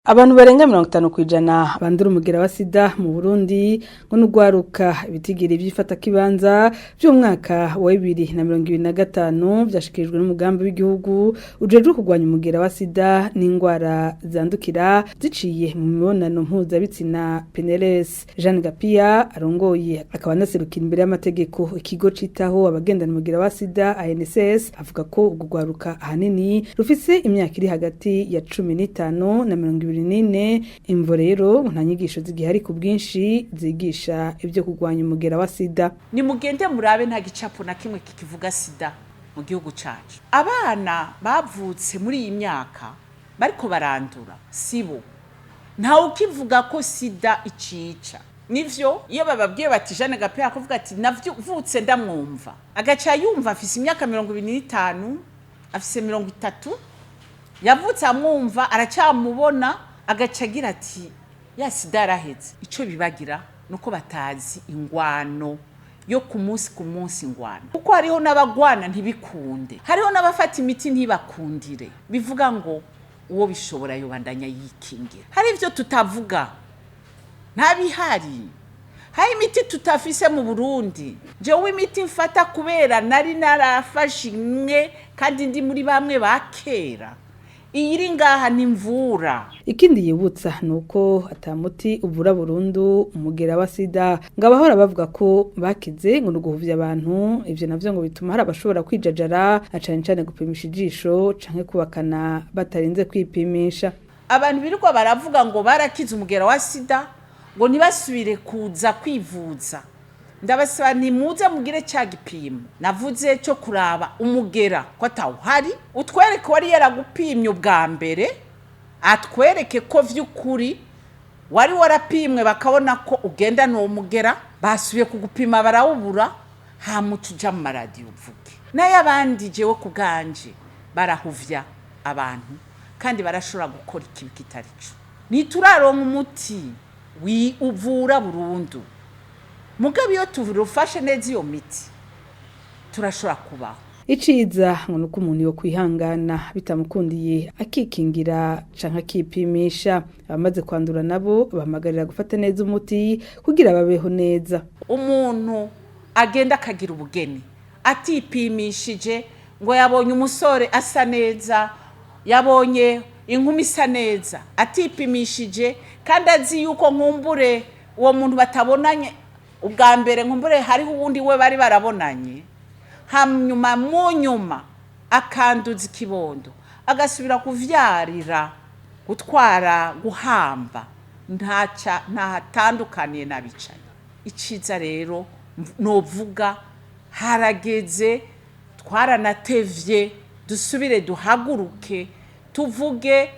Abantu barenga 50% bandura umugera wa sida mu Burundi ngo n'ugwaruka. Ibitigiri vy'ifatakibanza vy'umwaka wa 2025 vyashikirijwe n'umugambi w'igihugu ujejwe kurwanya umugera wa sida n'ingwara zandukira ziciye mu mibonano mpuzabitsina, PNLS. Jeanne Gapia arongoye akaba anaserukira imbere y'amategeko ikigo citaho abagendana umugera wa sida, ANSS, avuga ko urwo rwaruka ahanini rufise imyaka iri hagati ya 15 na 24. Imvo rero, nta nyigisho zigihari ku bwinshi zigisha ibyo kurwanya umugera wa sida. Nimugende murabe, nta gicapo na kimwe kikivuga sida mu gihugu cacu. Abana bavutse muri iyi myaka bariko barandura sibo, ntawe ukivuga ko sida icica. Nivyo, iyo bababwiye bati Jeanne Gapia, akavuga ati navutse ndamwumva, agaca yumva afise imyaka 25, afise 30, yavutse amwumva, aracyamubona, agaca agira ati ya sida yaraheze. Ico bibagira nuko batazi ingwano yo ku munsi ku munsi, ingwano, kuko hariho n'abagwana ntibikunde, hariho n'abafata imiti ntibakundire. Bivuga ngo uwo bishobora yobandanya yikingira. Hari ivyo tutavuga, ntabihari. Hari imiti tutafise mu Burundi. Jewe imiti mfata kubera nari narafashe imwe kandi ndi muri bamwe ba kera, iyi iri ngaha ni mvura. Ikindi yibutsa ni uko atamuti uvura burundu umugera wa sida, ngo abahora bavuga ko bakize ngo ni uguhuvya abantu. Ivyo navyo ngo bituma hari abashobora kwijajara, cane cane gupimisha ijisho canke kubakana batarinze kwipimisha. Abantu birirwa baravuga ngo barakize umugera wa sida, ngo ntibasubire kuza kwivuza, ndabasaba ntimuze mugire cya gipimo navuze cyo kuraba umugera ko atawuhari. Utwereke wari yaragupimye ubwa mbere, atwereke ko vy'ukuri wari warapimwe, bakabona ko ugenda n'uwo mugera, basubiye kugupima barawubura, hamuca uja mu maradiyo uvuge. Nayo abandi, jewe ku bwanje, barahuvya abantu kandi barashobora gukora ikibi kitari cyo. Ntituraronka umuti uvura burundu, mugabo iyo turufashe neza iyo miti turashobora kubaho. Iciza ngo nuko umuntu yo kwihangana, bitamukundiye akikingira canke akipimisha. Abamaze kwandura nabo bahamagarira gufata neza umuti kugira babeho neza. Umuntu agenda akagira ubugeni atipimishije, ngo yabonye umusore asa neza, yabonye inkumi isa neza, atipimishije, kandi azi yuko nkumbure uwo muntu batabonanye ubwa mbere, nkumbure hariho uwundi we bari barabonanye, hanyuma mu nyuma akanduza ikibondo, agasubira kuvyarira, gutwara, guhamba, ntaca ntahatandukaniye n'abicaye. Iciza rero novuga, harageze, twaranatevye, dusubire duhaguruke, tuvuge,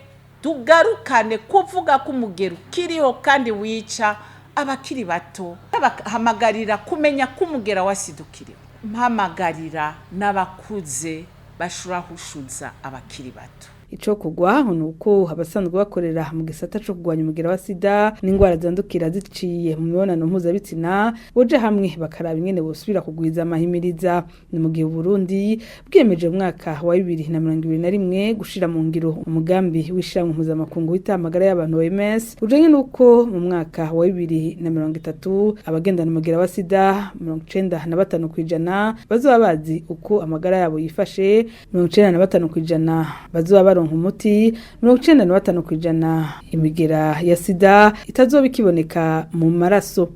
tugarukane kuvuga ko umugero ukiriho kandi wica abakiri bato. Bahamagarira kumenya ko umugera wa sida ukiriho, mpamagarira n'abakuze bashobora gushuza abakiri bato. Ico kugwa ni uko abasanzwe bakorera mu gisata co kurwanya umugera wa sida n'ingwara zandukira ziciye mu mibonano mpuzabitsina boja hamwe bakaraba ingene bosubira kugwiza amahimiriza. Ni mu gihe Burundi bwiyemeje mu mwaka wa 2021 gushira mu ngiro umugambi w'ishirahamwe mpuzamakungu wita amagara y'abantu, OMS, ujanye n'uko mu mwaka wa 2030 abagendana umugera wa sida 95% bazoba bazi uko amagara yabo yifashe, 95% bazoba baronka umuti, 95% imigera ya sida itazoba ikiboneka mu maraso.